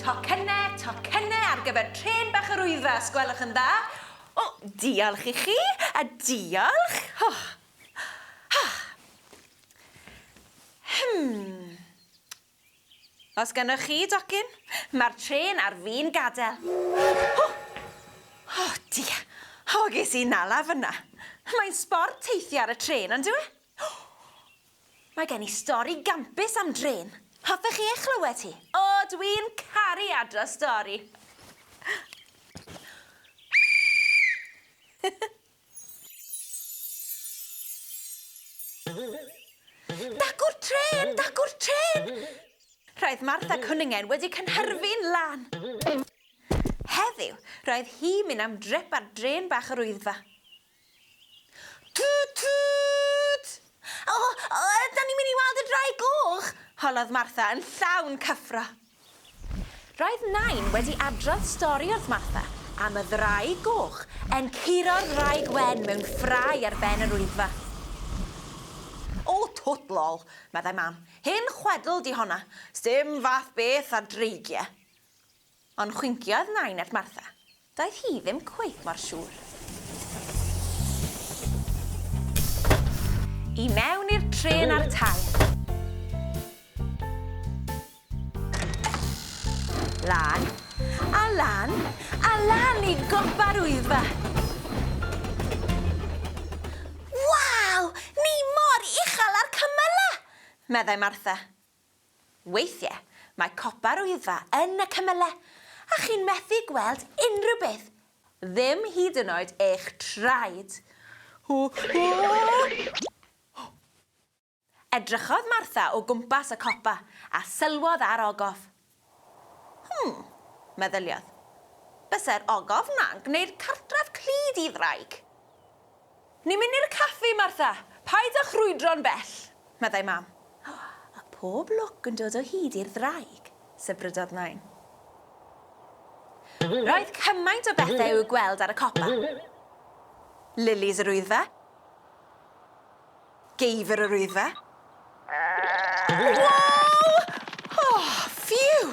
Tocynnau, tocynnau ar gyfer trên bach yr Wyddfa, os gwelwch yn dda. O, diolch i chi, a diolch. Oh. Oh. Hmm. Os gynnoch chi docyn, mae'r trên ar fin gadael. O! O, dia! O, ges i nala fyna. Mae'n sbort teithio ar y trên, on'd yw e? Mae gen i stori gampus am drên. Hoffech chi ei chlywed hi? O, dwi'n caru adrodd stori. Dacw'r trên! Dacw'r trên! Roedd Martha Cwningen wedi cynhyrfu'n lân. Heddiw, roedd hi'n mynd am drip ar drên bach yr Wyddfa. Tŵt tŵt! O, o, ydan ni'n mynd i weld y Ddraig Goch? holodd Martha yn llawn cyffro. Roedd Nain wedi adrodd stori wrth Martha am y ddraig goch yn curo'r ddraig wen mewn ffrae ar ben yr Wyddfa. O, twt lol, meddai Mam, hen chwedl 'di honna, sdim fath beth â dreigie. Ond chwinciodd Nain at Martha, doedd hi ddim cweit mor siŵr. I mewn i'r trên a'r taith. Lan, a lan, a lan i gopa'r Wyddfa! Waw! Ni mor uchel â'r cymylau! meddai Martha. Weithiau, mae copa'r Wyddfa yn y cymylau, a chi'n methu gweld unrhyw beth, ddim hyd yn oed eich traed. Hw, hw! Edrychodd Martha o gwmpas y copa a sylwodd ar ogof. Hmm, meddyliodd. Byse'r ogof 'na'n gwneud cartref clyd i ddraig. Ni'n mynd i'r caffi, Martha! Paid â chrwydro'n bell! meddai Mam. A phob lwc yn dod o hyd i'r ddraig, sibrydodd Nain. Roedd cymaint o bethau i'w gweld ar y copa. Lilies yr Wyddfa. Geifr yr Wyddfa. Wow! Oh, phew!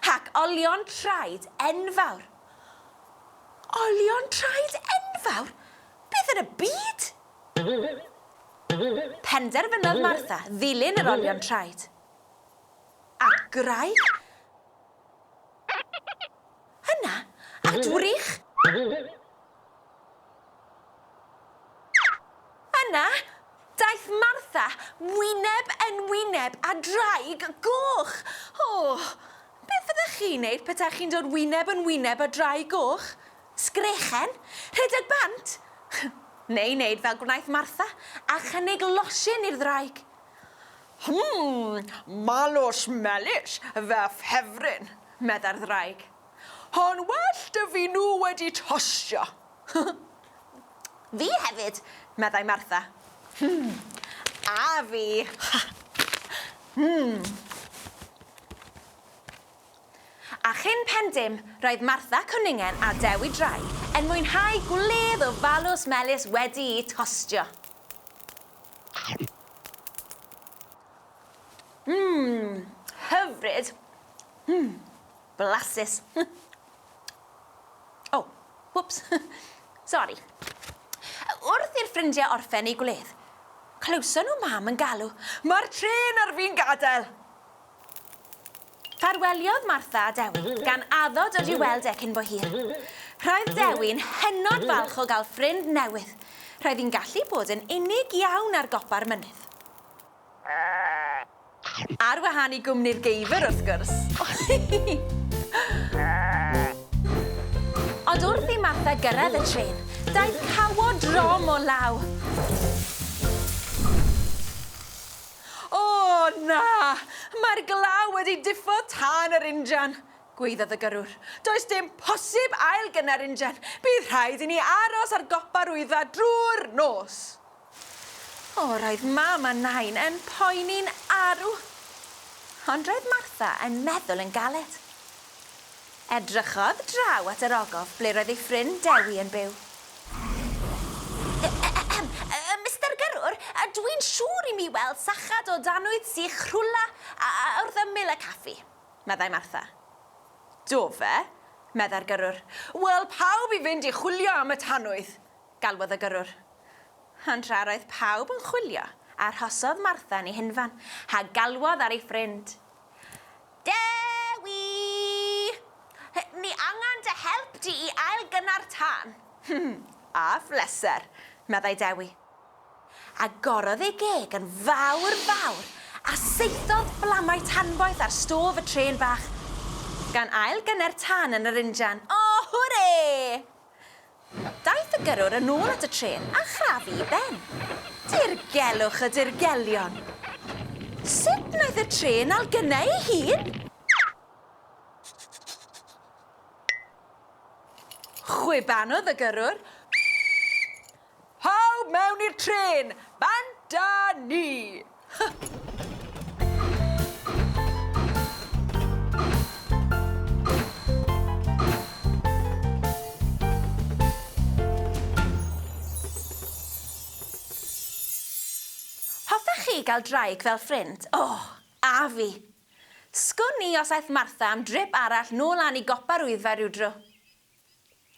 Ac olion traed enfawr. Olion traed enfawr? Beth yn y byd? Penderfynodd Martha ddilyn yr olion traed. At graig. Yna, at wrych. Yna, daeth Martha wyneb yn wyneb â draig goch. O, beth fyddech chi'n wneud petaech chi'n dod wyneb yn wyneb â draig goch? Sgrechen? Rhedeg bant? Neu wneud fel gwnaeth Martha a chynnig losin i'r ddraig. Hwm, malws melys, fy ffefryn, meddai'r ddraig. Ond well 'da fi nhw wedi tostio. Fi hefyd, meddai Martha. Hmm, a fi. Hmm. A chyn pen dim, roedd Martha Cwningen a Dewi Draig yn mwynhau gwledd o falws melys wedi'u tostio. Mmm, hyfryd. Mmm, blasus. O, whoops. Sori. Wrth i'r ffrindiau orffen eu gwledd, clywson nhw mam yn galw, Mae'r trên ar fin gadael! Ffarweliodd Martha a Dewi, gan addo dod i'w weld e cyn bo hir. Roedd Dewi'n hynod falch o gael ffrind newydd. Roedd hi'n gallu bod yn unig iawn ar gopa'r mynydd. Ar wahân i gwmni'r geifr, wrth gwrs. Ond wrth i Martha gyrraedd y trên, daeth cawod drom o law. O, na! Mae'r glaw wedi diffodd tân yr injan! gwaeddodd y gyrrwr. Does dim posib ail-gynna'r injan. Bydd rhaid i ni aros ar gopa'r Wyddfa drwy'r nos. O, roedd Mam a Nain yn poeni'n arw. Ond roedd Martha yn meddwl yn galed. Edrychodd draw at yr ogof ble roedd ei ffrind Dewi yn byw. Ahem, Mister Gyrrwr, dwi'n siŵr i mi weld sachad o danwydd sych rhwla wrth ymyl y caffi. meddai Martha. Do fe? meddai'r gyrrwr. Wel, pawb i fynd i chwilio am y tanwydd! galwodd y gyrrwr. Ond tra roedd pawb yn chwilio, arhosodd Martha yn ei hunfan, a galwodd ar ei ffrind. Dewi! Ni angen dy help di i ail-gynna'r tân. A phleser, meddai Dewi. Agorodd ei geg yn fawr fawr a saethodd fflamau tanboeth ar stôf y trên bach, gan ail-gynnu'r tân yn yr injan. O, hwrê! Daeth y gyrrwr yn ôl at y trên a chrafu i ben. Dirgelwch y dirgelion! Sut wnaeth y trên ailgynnau ei hun? Chwibanodd y gyrrwr. Pawb mewn i'r trên! Bant â ni! Hoffech chi gael draig fel ffrind? O, a fi! Sgwn i os aeth Martha am drip arall nôl lan i gopa'r Wyddfa rywdro.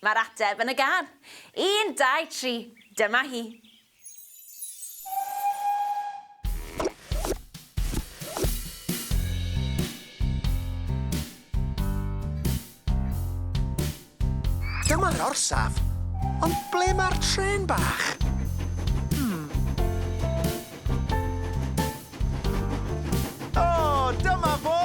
Mae'r ateb yn y gân. Un, dau, tri, dyma hi. Dyma'r orsaf, ond ble mae'r trên bach? Hmm. O, dyma fo!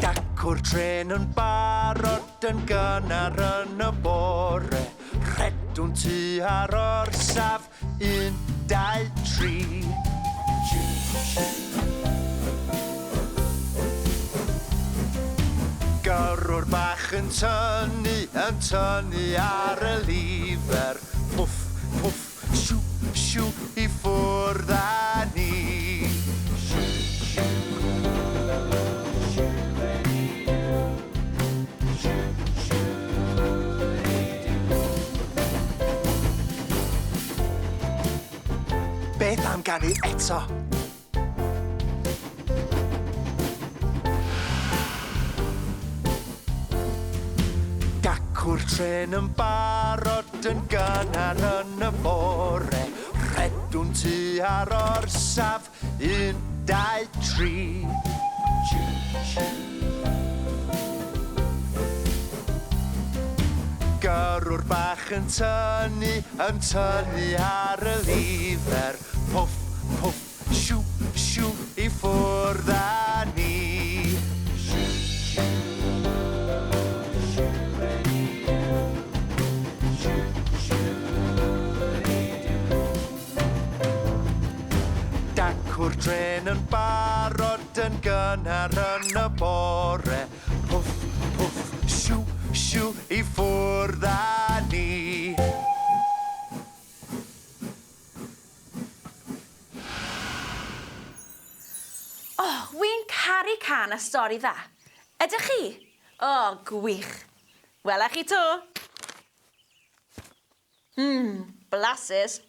Dacw'r trên yn barod yn gynnar yn y bore. Rhedwn tua'r orsaf, un, dau, tri. Gyrrwr bach yn tynnu, yn tynnu ar y lifer. Pwff, pwff, Siw, siw, i ffwrdd â ni. Beth am ganu eto? Dacw'r trên yn barod yn gynnar yn y bore. Rhedwn tua'r orsaf, un, dau, tri. Gyrrwr bach yn tynnu, yn tynnu ar y lifer. Pwff, pwff, Siw, siw, i ffwrdd â ni. Dacw'r trên yn barod yn gynnar yn y bore. Pwff, pwff, siw, siw, i ffwrdd â ni. O, wi'n caru cân a stori dda. Ydych chi? O, gwych. Wela chi 'to. Mmm, blasus.